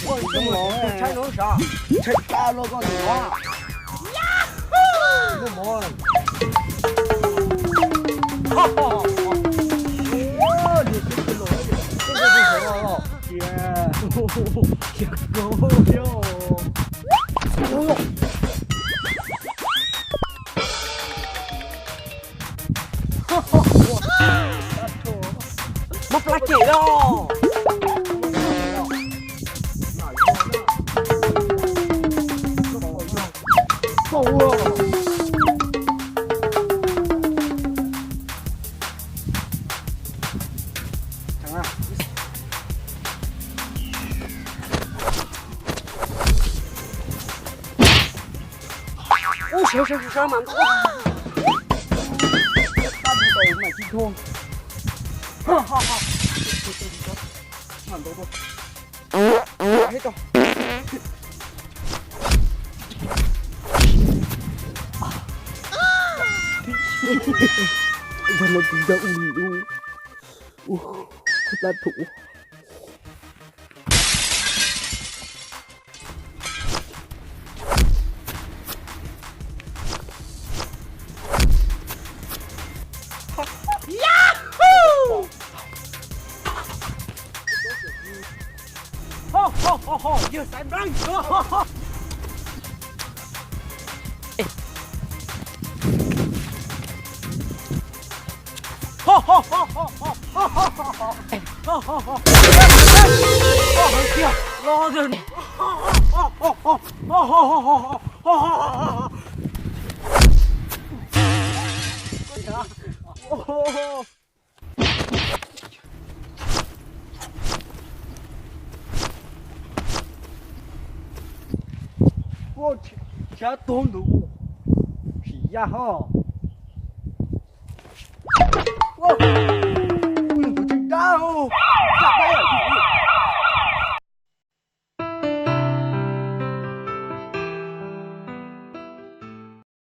Koj tus tshaib no sav, tshaib tag los koj tus no. Koj mov. Ua, tus tshaib los, tus tshaib los. Cia, cia koj thiab. Mob plab cem los. Ub, sawv sawv sawv mas ntau. Tab sis tau mas tsis thua. Mas ntau tuaj. Hej tau. Yog no tus yog ub li ub. Ub, tab thum. Ho, ho, ho, ho, yawg Xaiv Npleeb. Ho, ho, ho, ho, ho. Ho, ho, ho. Ho, ho, tiag, los tiag. Ho, ho, ho, ho. Ua, tshav tuag ntug, sim ya ho. Ua,